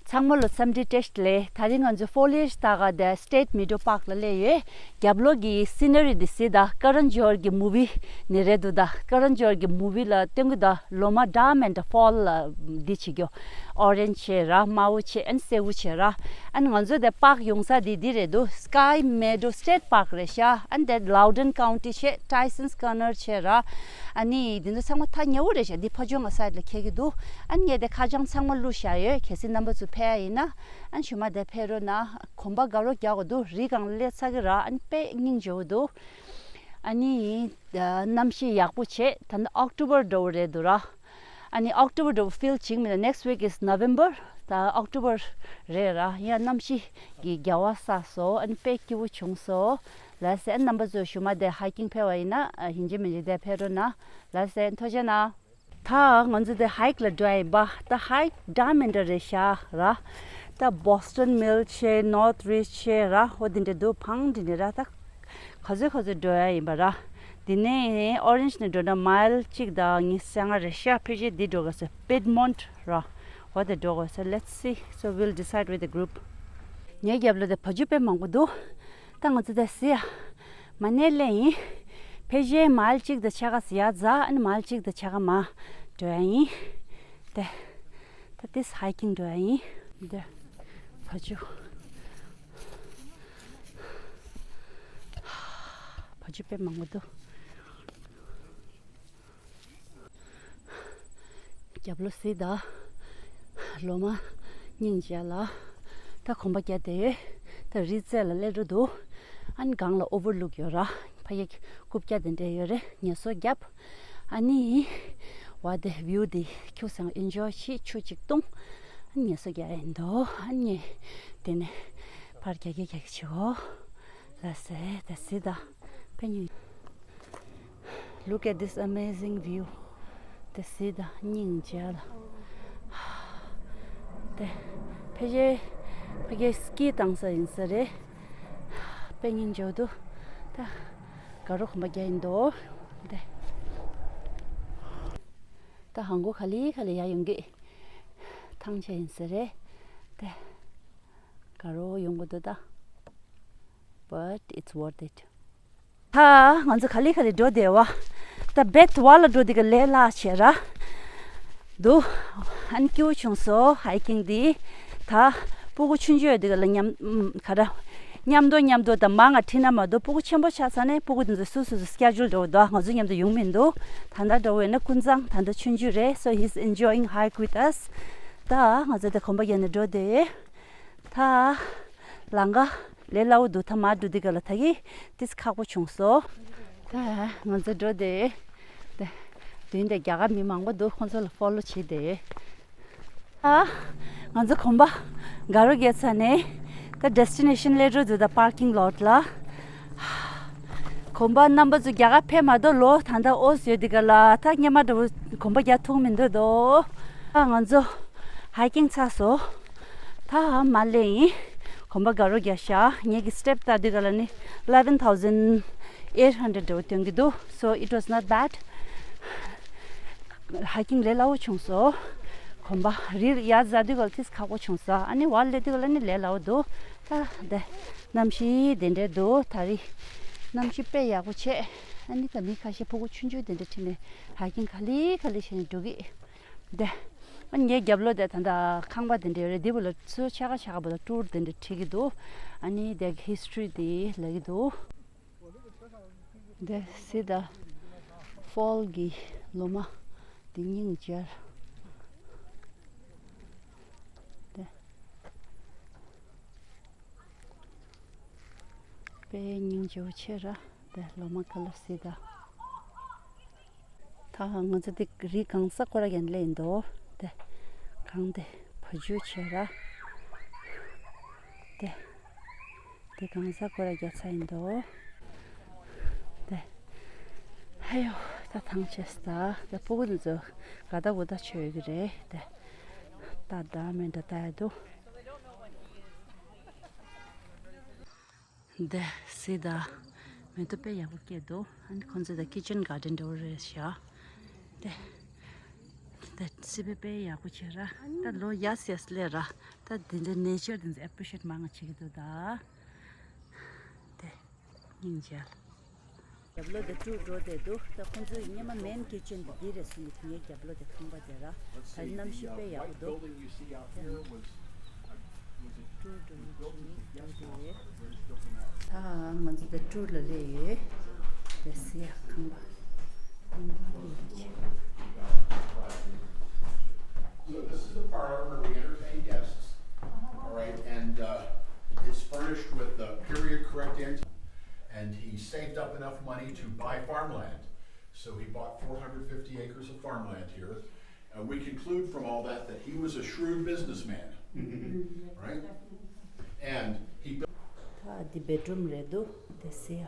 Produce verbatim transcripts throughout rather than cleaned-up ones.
ཚང་མ་ལ་འཚམས་འདྲི་བཀྲ་ཤིས་བདེ་ལེགས། ད་རིང་ང་ཚོ་ཕོ་ལི་ཨེཇ་ལྟ་ག་དེ་སི་ཊེཊ་མི་ཊོ་པཱརཀ་ལ་སླེབས་ཡོད། རྒྱབ་ལོགས་ཀྱི་སི་ན་རི་འདི་གཟིགས་དང་། ཀ་རན་ཇོ་ཧར་གྱི་མུ་བི་ནི་རེད་འདུག་ད་ཀ་རན་ཇོ་ཧར་གྱི་མུ་བི་ལ་སྟོན་གྱི་འདུག་ལོ་མ་ཌའི་མོན་ཌི་ཕོལ་ལ་འདི་བྱེད་རྒྱུ། ཨོ་རེན་ཇི་བྱས་ར། དམར་པོ་བྱས། ཨན་སེར་པོ་བྱས་ར། ཨན་ང་ཚོ་དེ་པཱརཀ་ཡོང་ས་འདི་འདི་རེད་འདུག Sky Meadow State Park རེད་ཤག་ཨན་དེ་ལའུ་ཌན་ཀའུན་ཊི་བྱས། ཊའི་སན་སི་ཀོར་ནར་བྱས་ར། ཨ་ནི་འདི་ཚོ་ཚང་མ་ཐག་ཉེ་བོ་རེད་ཤག་འདི་ཕ་ཇོ་ང་སའིཌ་ལ་འཁེལ་གྱི་འདུག་ཨན་ངས་དེ་ཁ་བྱང་ཚང་མ་བླུགས་བཞག་ཡོད། གལ་སྲིད་རྣམ་པ་ཚོ་ཕེབས་ཡ་ཡིན་ན། ཨན་ཞུ་མ་དེ་ཕེབས་རོགས་གནང་། གོམ་པ་དགའ་རོགས་རྒྱག་དགོས་འདུག་རི་སྒང་ལ་སླེབས་ཚར་གི་ར། ཨན་དཔེ་སྙིང་རྗེ་བོ་འདུག་ཨ་ནི་གནམ་གཤིས་ཡག་པོ་བྱས། ད་ནི་ཨོག་ཊོ་བར་འདྲ་བོ་རེད་འདུག་ར། ཨ་ནི་ཨོག་ཊོ་བར་འདྲ་བོ་ཕིལ་བྱེད་ཀྱི་མི་འདུག Next week is November. ད་ཨོག་ཊོ་བར་རེད་ར། ཡ་གནམ་གཤིས་ཀྱི་རྒྱལ་བ་བསགས་སོང་། ཨ་ནི་དཔེ་སྐྱིད་པོ་བྱུང་སོང་། ལགས་སེ། རྣམ་པ་ཚོ་ཞུ་མ་དེ་ཧའི་ཀིང་ཕེབས་པ་ཡིན་ན་ཡིན་གཅིག་མིན་གཅིག་དེ་ཕེབས་རོགས་གནང་། ལགས་སེ། ཐུགས་རྗེ་གནང་། ད་ང་ཚོ་དེ་ཧའིཀ་ལ་འགྲོ་ཡ་ཡིན་པ། ད་ཧའིཀ་ཌའི་མོན་ཌི་རེད་ཤག་ར། ད་Boston Mill བྱས། North Ridge བྱས་ར། འོ་དེ་འདྲ་འདུག་བང་དེ་འདྲ་ར། ད་ག་ཚོད་ག་ཚོད་འགྲོ་ཡ་ཡིན་པ་ར། དེ་ནས་ཨོ་རེན་ཇི་ནས་འགྲོ་ན་མའིལ་གཅིག་དང་ཉི་ཤུ་རྩ་ལྔ་རེད་ཤག་ཕལ་ཆེར་འདི་འགྲོ་དགོས་ས། Piedmont ར། འོ་དེ་འགྲོ་དགོས་ས། Let's see. So we'll decide with the group. ངའི་རྒྱབ་ལོགས་དེ་བ་ཕྱུགས་དཔེ་མང་པོ་འདུག་ད་ང་ཚོ་དེ་གཟིགས་ཡ། མ་ནེ་ལ་ཡིན། ཕལ་ཆེར་མའིལ་གཅིག་དང་ཕྱེད་ཀ་ཡར་འཛེགས། ཨ་ནི་མའིལ་གཅིག་དང་ཕྱེད་ཀ་མར་འགྲོ་ཡ་ཡིན། དེ། ད་དེ་ཧའི་ཀིང་འགྲོ་ཡ་ཡིན། དེ། བ་ཕྱུགས། བ་ཕྱུགས་དཔེ་མང་པོ་འདུག་རྒྱབ་ལོགས་གཟིགས་དང་། ལོ་མ་སྙིང་རྗེ་ལ། ད་གོམ་པ་རྒྱག་བསྡད་ཡོད། ད་རི་རྩེ་ལ་སླེབས་འགྲོ་འདུག་ཨ་ནི་སྒང་ལ་ཨོ་བར་ལུག་ཡོད་ར། ཕ་གི་རྐུབ་བཀྱག་དེ་འདྲ་ཡོད་རེད། ངལ་གསོ་རྒྱབ། ཨ་ནི་བ་དེ་བིའུ་དེ་ཁྱུག་ཙམ་ཨེན་ཇོའི་བྱེད། ཆུ་གཅིག་བཏུང་། ཨ་ནི་ངལ་གསོ་རྒྱག་ཡ་ཡིན་འདུག་ཨ་ནི་དེ་ནས་ཕར་རྒྱག་གི་རྒྱག་གི་བྱེད་གོ། ལགས་སེ། དེ་གཟིགས་དང་། དཔེ་སྙིང་། Look at this amazing view. དེ་གཟིགས་དང་། སྙིང་རྗེ་ལ། དེ་ཕལ་ཆེར་ཕ་གིའི་སི་ཀི་བཏང་ས་ཡིན་ས་རེད། དཔེ་སྙིང་རྗེ་པོ་འདུག་ད་དགའ་རོགས་གོམ་པ་རྒྱག་ཡིན་འདུག་དེ། ད་ཧང་གོ་ག་ལེ་ག་ལེ་ཡར་ཡོང་གི། ཐང་ཆད་ཡིན་ས་རེད། དེ། དགའ་རོགས་ཡོང་གི་འདུག་ད། But it's worth it. ད་ང་ཚོ་ག་ལེ་ག་ལེ་འགྲོ་བསྡད་པ། ད་བེད་ཝར་ལ་འགྲོ་དེ་ག་ལས་སླ་བྱས་ར་འདུག་ཨ་ནི་སྐྱིད་པོ་བྱུང་སོང་ཧའི་ཀིང་འདི། ད་སྤུ་གུ་ཆུང་ཆུང་ཡོད་དེ་ག་ལ་མཉམ་ག་ར་མཉམ་དུ་མཉམ་དུ། ད་མ་ང་ཁྲིད་ན་མ་གཏོགས། སྤུ་གུ་ཆེན་པོ་ཆགས་ཚར་ནས་སྤུ་གུ་དེ་ཚོ་སོ་སོ་སོ་སི་ཀེ་ཇུལ་འགྲོ་འདུག་ང་ཚོ་མཉམ་དུ་ཡོང་མི་འདུག་ད་ལྟ་འགྲོ་བས་ན་ཀུན་བཟང་ད་ལྟ་ཆུང་ཆུང་རེད། So he's enjoying hike with us. ད་ང་ཚོ་དེ་གོམ་པ་རྒྱག་ནས་འགྲོ་བསྡད། ད་ལམ་ཁ་ལས་སླ་པོ་འདུག་ད་མར་འགྲོ་དུས་ག་ལ་ད་གི་ཏིས་ཁག་པོ་བྱུང་སོང་། ད་ང་ཚོ་འགྲོ་བསྡད། ད་མདུན་དེ་རྒྱ་གར་མི་མང་པོ་འདུག་ཁོང་ཚོ་ལ་ཕོ་ལོ་བྱས་བསྡད། ད་ང་ཚོ་གོམ་པ་དགའ་རོགས་རྒྱག་ཚར་ནས་ད་ཌེ་སི་ཊི་ནེ་ཤན་སླེབས་འགྲོ་འདུག་ད་པར་ཀིང་ལོཊ་ལ། གོམ་པ་རྣམ་པ་ཚོ་རྒྱ་གར་ཕེབས་མ་གཏོགས་ལོ་ད་ལྟ་ཨོ་སི་ཡོད་དེ་ག་ལ་ད་སྔོན་མ་འདྲ་བོ་གོམ་པ་རྒྱག་ཐུབ་མི་འདུག་དོ། ད་ང་ཚོ་ཧའི་ཀིང་ཚར་སོང་། ད་མར་སླེབས་ཡིན། གོམ་པ་དགའ་རོགས་རྒྱག་ཤག་ངེད་ཀྱི་སི་ཊེབ་ལྟ་དུས་ག་ལ་ནི་eleven thousand eight hundred འདྲ་བོ་སྟོན་གྱི་འདུག So it was not bad. ཧའི་ཀིང་ལས་སླ་པོ་བྱུང་སོང་། གོམ་པ་རི་ཡར་འཛེག་དུས་ག་ལ་ཏིས་ཁག་པོ་བྱུང་སོང་། ཨ་ནི་བར་སླེབས་དུས་ག་ལ་ནི་ལས་སླ་པོ་འདུག་ད་དེ་གནམ་གཤིས་དེ་འདྲ་འདུག་ད་རི་གནམ་གཤིས་དཔེ་ཡག་པོ་བྱས། ཨ་ནི་ད་མི་ཁ་ཤས་ཕྲུ་གུ་ཆུང་ཆུང་དེ་འདྲ་ཁྲིད་ནས་ཧའི་ཀིང་ག་ལེ་ག་ལེ་བྱས་ནས་འགྲོ་གི། དེ། ཨ་ངའི་རྒྱབ་ལོགས་དེ་ད་ལྟ་ཁང་པ་དེ་འདྲ་ཡོད་རེད། འདི་བོ་ལ་ཚུར་ཕྱེད་ཀ་ཕྱེད་ཀ་བོ་ལ་ཊུར་དེ་འདྲ་ཁྲིད་ཀྱི་འདུག་ཨ་ནི་དེ་ཧི་སི་ཊོ་རི་དེ་ལབ་ཀྱི་འདུག་དེ་སི་ད་ཕོལ་གྱི་ལོ་མ་དེ་སྙིང་རྗེ། དེ་དཔེ་སྙིང་རྗེ་པོ་ཆེ་ར། དེ་ལོ་མ་ག་ལ་སི་ད། ད་ང་ཚོ་འདི་རི་སྒང་ས་སྐོར་ར་རྒྱག་ནས་སླེབས་ཡིན་འདུག་དེ་སྒང་དེ་བ་ཕྱུགས་བྱས་ར། དེ་དེ་སྒང་ས་སྐོར་ར་རྒྱག་ཚར་ཡིན་འདུག་དེ་ཧ་ཡོ། ད་ཐང་ཆད་སོང་། ད་དེ་སྤུ་གུ་དེ་ཚོ་དགའ་ད་འུ་ད་བྱེད་ཡོད་ཀྱི་རེད། དེ་ད་ད་མེད་འདྲ་ད་ཡ་འདུག་དེ་སི་ད་མེ་ཏོག་དཔེ་ཡག་པོ་སྐྱེས་འདུག་ཨ་ནི་ཁོང་ཚོ་ད་ཀི་ཅན་གྷར་ཌེན་འདྲ་བོ་རེད་ཤག་དེ་ ད་སི་པེ་དཔེ་ཡག་པོ་བྱས་ར། ད་ལོ་ཡ་སི་ཡ་སི་སླེབས་ར། ད་འདི་འདྲ་ནེ་ཅར་འདི་ཚོ་ཨེ་པི་རི་ཤི་ཨེཊ་མང་ང་བྱེད་ཀྱི་འདུག་ད། དེ་སྙིང་རྗེ། རྒྱབ་ལོགས་དེ་དཀྲུག་འགྲོ་བསྡད་འདུག་ད་ཁོང་ཚོས་སྔོན་མ་མེན་ཀི་ཅན་དེ་འདི་རེད་གསུངས་འདུག་ངའི་རྒྱབ་ལོགས་དེ་ཁང་པ་དེ་ར། ད་གནམ་གཤིས་དཔེ་ཡག་པོ་འདུག་ཀྲུ་ཀྲུ་ཀྲུ་ཀྲུ་ཏེ། ད་ང་ཚོ་དེ་ཀྲུ་ལ་སླེབས་ཡོད། དེ་སི་ཡ་ཁང་པ། ཁང་པ་ལས་ཀྱི། So this is the parlor where we entertain guests. All right, and uh, it's furnished with the period correct end, and he saved up enough money to buy farmland. So he bought four hundred fifty acres of farmland here. And we conclude from all that that he was a shrewd businessman, right? And he built. ད་འདི་བེད་རུམ་རེད་འདུག་དེ་སི་ཡ།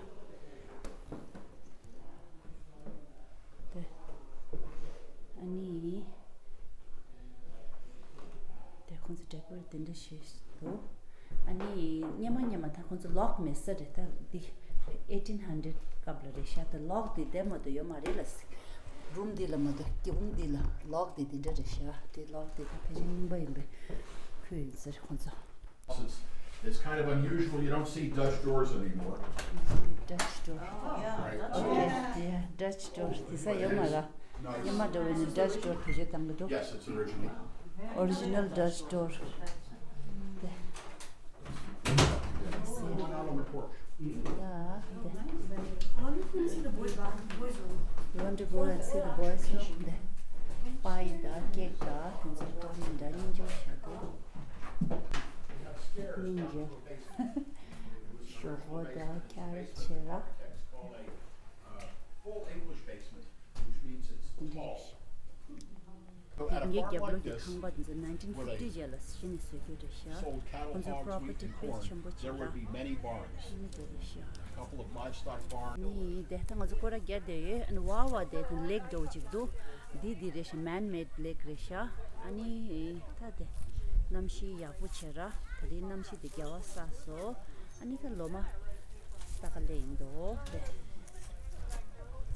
དེ། ཨ་ནི། དེ་ཁོང་ཚོ་ཌེ་ཀོ་རེ་ཊི་དེ་འདྲ་བྱས་འདུག་ཨ་ནི་སྔོན་མ་སྔོན་མ་ད་ཁོང་ཚོ་ལོག་མེད་ས་རེད། ད་འདི་ཨེ་ཊིན་ཧན་ཌེ་རེ་ཊི་སྐབས་ལ་རེད་ཤག་ད་ལོག་དེ་དེ་མ་གཏོགས་ཡོད་མ་རེད་ལ་ཟེར། རུམ་འདི་ལ་མ་གཏོགས་སྐྱིད་རུམ་འདི་ལ་ལོག་དེ་འདི་འདྲ་རེད་ཤག་དེ་ལོག་དེ་ད་ཕལ་ཆེར་རྙིང་པ་ཡིན་པའི་ཁུལ་ཡིན་ཟེར་ཁོང་ཚོ། It's, it's kind of unusual. You don't see Dutch doors anymore. Dutch door. Right? Okay, yeah, Dutch door. དེ་ས་ཡོད་མ་རེད། སྔོན་མ་འདྲ་བོ་ནི་Dutch door དེ་བྱས་བཏང་གི་འདུག Yes, it's original. Original Dutch door. དེ། One out on the porch. ཡ། དེ། You want to go and see the boys' room? དེ། པའི་དང་ཀེག་དང་དེ་ཚོ་བཏང་ནས་འདྲ་སྙིང་རྗེ་པོ་ཞིག་འདུག་སྙིང་རྗེ། ཞོག་ཁོག་དང་ཁྱར་ཆེ་ར། ངའི་རྒྱབ་ལོགས་ཀྱི་ཁང་པ་འདི་ཚོ་nineteen fifty རྗེས་ལ་གཞི་ནས་བཟོས་རྒྱུ་རེད་ཤག་ཁོང་ཚོ་property price ཆེན་པོ་ཅིག་ར། ཨ་ནི་འདི་རེད་ཤག་ནི་དེ་ད་ང་ཚོ་སྐོར་ར་བརྒྱབ་བསྡད་ཡོད། ཨ་ནི་ཝའོ་ཝའོ་དེ་དང་ལེག་འདྲ་བོ་ཅིག་འདུག་འདི་འདི་རེད་ཤག man-made lake རེད་ཤག་ཨ་ནི་ད་དེ་གནམ་གཤིས་ཡག་པོ་བྱས་ར། ད་དེ་གནམ་གཤིས་དེ་རྒྱལ་བ་ས་སོ། ཨ་ནི་ད་ལོ་མ་ད་ག་ལེ་ཡིན་འདུག་དེ།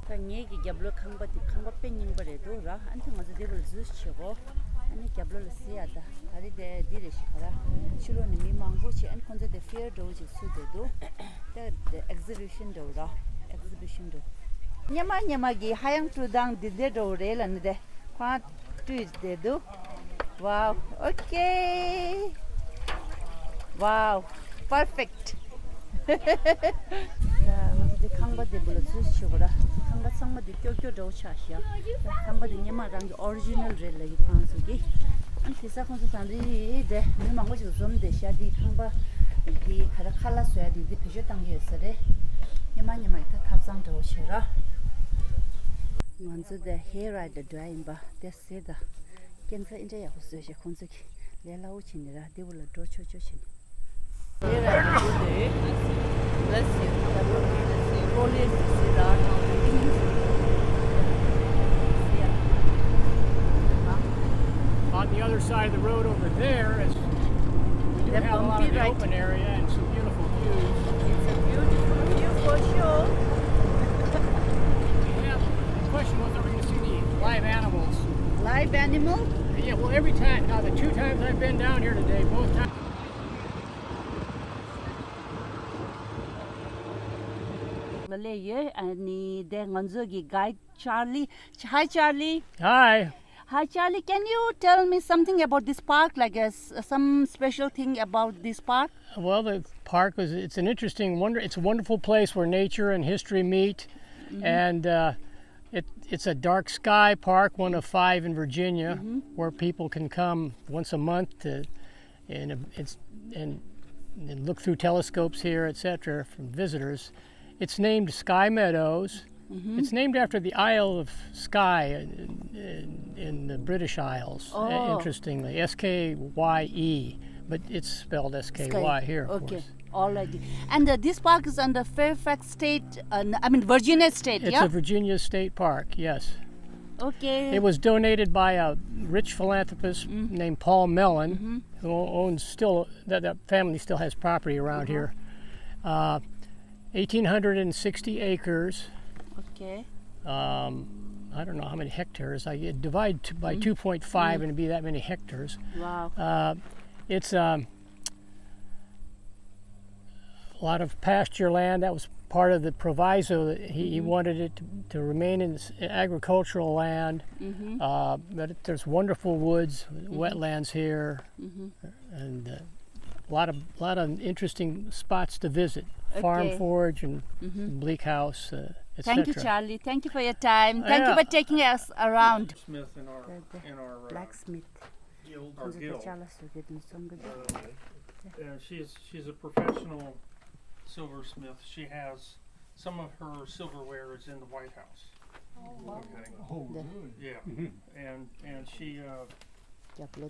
ད་ངེད་ཀྱི་རྒྱབ་ལོགས་ཁང་པ་དེ་ཁང་པ་དཔེ་རྙིང་པ་རེད་འདུག་ར། ཨ་ནི་ད་ང་ཚོ་འདི་བར་འཛུལ་བྱེད་གོ་ཨ་ནི་རྒྱབ་ལོགས་ལ་གཟིགས་ཡ། ད་ད་རེས་དེ་འདི་རེད་ཤག་ར། ཕྱི་ལོགས་ནས་མི་མང་པོ་ཆེ། ཨ་ནི་ཁོང་ཚོ་དེ་fair འདྲ་བོ་ཅིག་ཚུགས་བསྡད་འདུག་ད་དེ་exhibition འདྲ་བོ་ར། exhibition འདྲ་བོ། སྔོན་མ་སྔོན་མ་གི་ཧ་ཡང་ཀྲུ་དང་འདི་འདྲ་འདྲ་བོ་རེད་ལ་ནི་དེ། ཁོང་བཀྲུས་བསྡད་འདུག Wow, okay. Wow, perfect. ད་ང་ཚོ་འདི་ཁང་པ་འདི་བུ་ལ་ཚུར་ཞུ་གོ་ར། ཁང་པ་ཚང་མ་འདི་སྐྱོ་སྐྱོ་འདྲ་བོ་ཆགས་ཤག་ད་ཁང་པ་འདི་སྔོན་མ་རང་གི་ཨོ་རི་ཇི་ནལ་རེད་ལབ་ཀྱི་ཁོང་ཚོ་གི་ཨ་ནི་དེ་ས་ཁོང་ཚོ་ད་རེས་དེ་མི་མང་པོ་ཞིག་འཛོམས་བསྡད་ཤག་འདི་ཁང་པ་འདི་ག་ར་ཁ་ལག་བཟོ་ཡ་འདི་འདི་བེད་སྤྱོད་བཏང་གི་ཡོད་ས་རེད། སྔོན་མ་སྔོན་མ་ཡི་ད་ཐབ་ཚང་འདྲ་བོ་བྱས་ར། ང་ཚོ་དེ་hair dryer འདྲ་ཡིན་པ་དེ། ཟས་དང་། སྐྱེམས་ཚ་ཨིན་འདྲ་ཡག་པོ་བཟོས་ཤག་ཁོང་ཚོ་གིས་ལས་སླ་བོ་བྱས་ནས་ར། འདི་བུ་ལ་འགྲོ་ཆོག་ཆོག་བྱས་ནས། Bless you. On the other side of the road over there is, we do have a lot of the open area and some beautiful views. It's a beautiful view for sure. Yeah, the question was, are we gonna see any live animals? Live animal? Yeah, well, every time, now the two times I've been down here today, both times. ལ་ལས་ཡོད། ཨ་ནི་དེ་ང་ཚོ་གི་guide Charlie. Hi, Charlie. Hi. Hi, Charlie. Can you tell me something about this park, like, uh, s- some special thing about this park? Well, the park is, it's an interesting, wonder, it's a wonderful place where nature and history meet. And uh, it, it's a dark sky park, one of five in Virginia, where people can come once a month to, and, it's, and, and look through telescopes here, et cetera, from visitors. It's named Sky Meadows. It's named after the Isle of Skye in, in, in the British Isles, uh, interestingly. S K Y E, but it's spelled S K Y here, of course. All right. And uh, this park is under Fairfax State, uh, n- I mean Virginia State, It's yeah? a Virginia State Park, yes. Okay. It was donated by a rich philanthropist named Paul Mellon, who owns still, that, that family still has property around here. Uh, eighteen hundred sixty acres. Okay. Um, I don't know how many hectares. I divide t- by two point five and it'd be that many hectares. Wow. Uh, it's um, a lot of pasture land. That was part of the proviso that he, he wanted it to, to remain in s- agricultural land. Uh, but it- there's wonderful woods, wetlands here, and uh, a lot of lot of interesting spots to visit. Farm Okay. Forge and Bleak House, uh, Thank you, et cetera. Charlie. Thank you for your time. Thank you Yeah. for taking us around. Smith in our, The- the in our uh, blacksmith. Guild. Our Kunzu guild. Tachala Sugit Musonga. Uh, and she's, she's a professional silversmith. She has, some of her silverware is in the White House. Oh, wow. Okay. Oh, The- really? Yeah. And, and she, uh,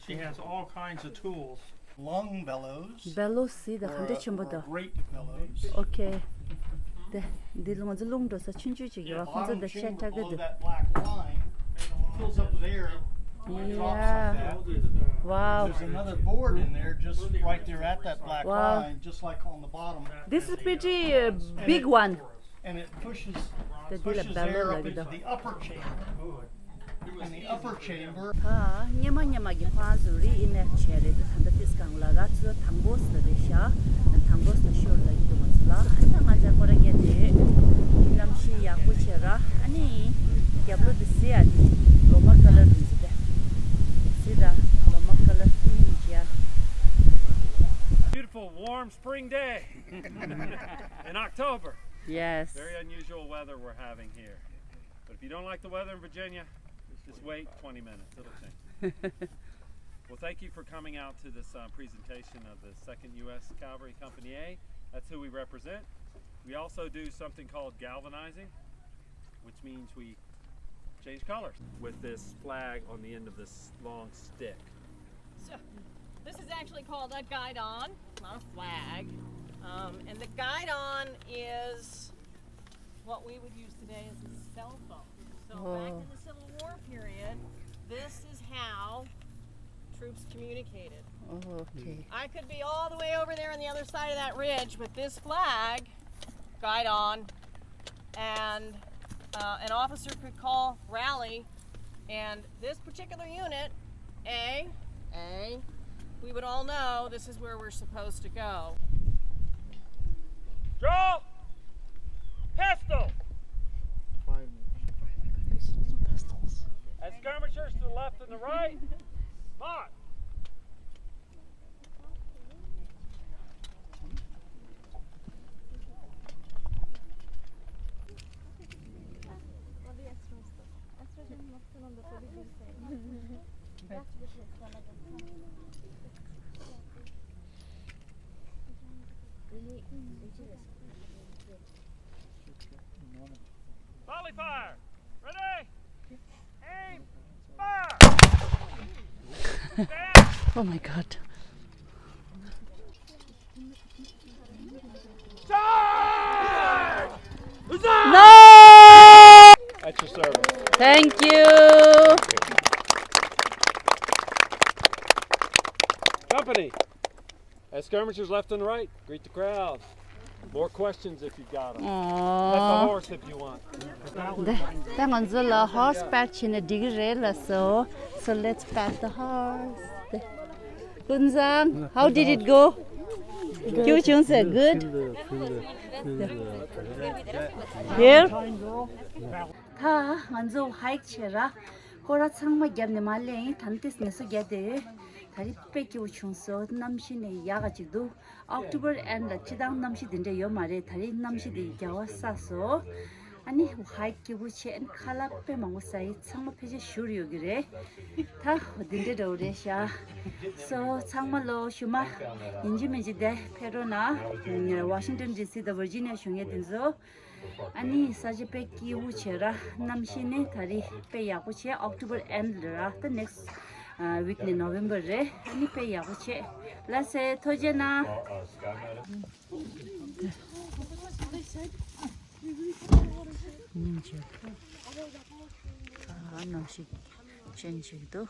She has all kinds of tools. Long bellows. Bellows ཟེར་ད་ག་འདྲ་ཆེན་པོ་འདུག great bellows. Okay. དེ་འདི་ལ་ང་ཚོ་རླུང་འགྲོ་ས་ཆུང་ཆུང་ཅིག་ཡོད། ཁོང་ཚོ་འདི་བཤད་ཁྲ་གི་འདུག Fills up there. Wow. There's another board in there just right there at that black line, just like on the bottom. This is pretty uh, big one. And it pushes, pushes air up into the upper chamber. And the upper chamber. ད་སྔོན་མ་སྔོན་མ་གི་ཁོང་ཚོ་རི་ཨི་མེག་བྱས་རེད། ད་ད་ལྟ་ཏིས་གང་ལ་ར་ཚོ་དང་པོ་ས་རེད་ཤག་དང་པོ་ས་ཤོར་ལ་ཡི་དུ་མ་ཚོ་ལ་ཨ་ད་ང་ཚ་ཀོ་ར་གེ་དེ་གནམ་གཤིས་ཡག་པོ་བྱས་ར། ཨ་ནི་རྒྱབ་ལོ་དེ་སི་ཨ་དེ་ལོ་མ་ཀ་ལར་རེད་ཟེར་ཏེ་སི་ད་ལོ་མ་ཀ་ལར་ཨ་ནི་ཡིན་ཅི་ཡ། Beautiful warm spring day. In October. Yes. Very unusual weather we're having here. But if you don't like the weather in Virginia, just wait twenty minutes. It'll change. Well, thank you for coming out to this uh, presentation of the second U S Cavalry Company A. That's who we represent. We also do something called galvanizing, which means we change colors with this flag on the end of this long stick. So, this is actually called a guidon, not a flag. Um, and the guidon is what we would use today as a cell phone. So, back in the Civil War period, this is how troops communicated. Oh, okay. I could be all the way over there on the other side of that ridge with this flag, guidon, and uh, an officer could call rally, and this particular unit, A, A, we would all know this is where we're supposed to go. Draw! Pistol! As skirmishers to the left and the right, march! Volley fire! Ready? Aim! Fire! Oh my God. Charge! No! At your service. Thank you. Company. As skirmishers left and right, greet the crowd. More questions if you've got them. Pet the horse if you want. ད་ང་ཚོ་ལ་ཧོར་སི་པེཊ་བྱས་ན་འགྲིག་གི་རེད་ལ་སོ། So let's pet the horse. ཀུན་བཟང་། How did it go? ཁྱོད་བྱུང་ས་good? Here. ད་ང་ཚོ་ཧའིཀ་བྱས་ར། སྐོར་ར་ཚང་མ་བརྒྱབ་ནས་མར་སླེབས་ཡིན། ད་ནི་ཏིས་ངལ་གསོ་བརྒྱབ་དེ། ད་རེས་དཔེ་སྐྱིད་པོ་བྱུང་སོང་། གནམ་གཤིས་ནི་ཡག་ག་ཅིག་འདུག October end ལ་སྤྱི་བཏང་གནམ་གཤིས་འདི་འདྲ་ཡོད་མ་རེད། ད་རེས་གནམ་གཤིས་འདི་རྒྱལ་བ་སྲ་སོང་། ཨ་ནི་ཧའིཀ་སྐྱིད་པོ་བྱས། ཨ་ནི་ཁ་ལག་དཔེ་མང་པོ་ཟ་ཡིན། ཚང་མ་ཕལ་ཆེར་བཞུར་ཡོད་ཀྱི་རེད། ད་འདི་འདྲ་འདྲ་བོ་རེད་ཤག So ཚང་མ་ལོ་ཞུ་མ་ཡིན་གཅིག་མིན་གཅིག་དེ་ཕེབས་རོགས་གནང་། Washington D C དང་Virginia བཞུགས་མཁན་དེ་ཚོ། ཨ་ནི་ས་ཆ་དཔེ་སྐྱིད་པོ་བྱས་ར། གནམ་གཤིས་ནི་ད་རེས་དཔེ་ཡག་པོ་བྱས། October end ར། ད་next week ནི་November རེད། ཨ་ནི་དཔེ་ཡག་པོ་བྱས། ལགས་སེ། ཐུགས་རྗེ་གནང་། ཉིན་བྱས། ཨ་གནམ་གཤིས་change བྱེད་ཀྱི་འདུག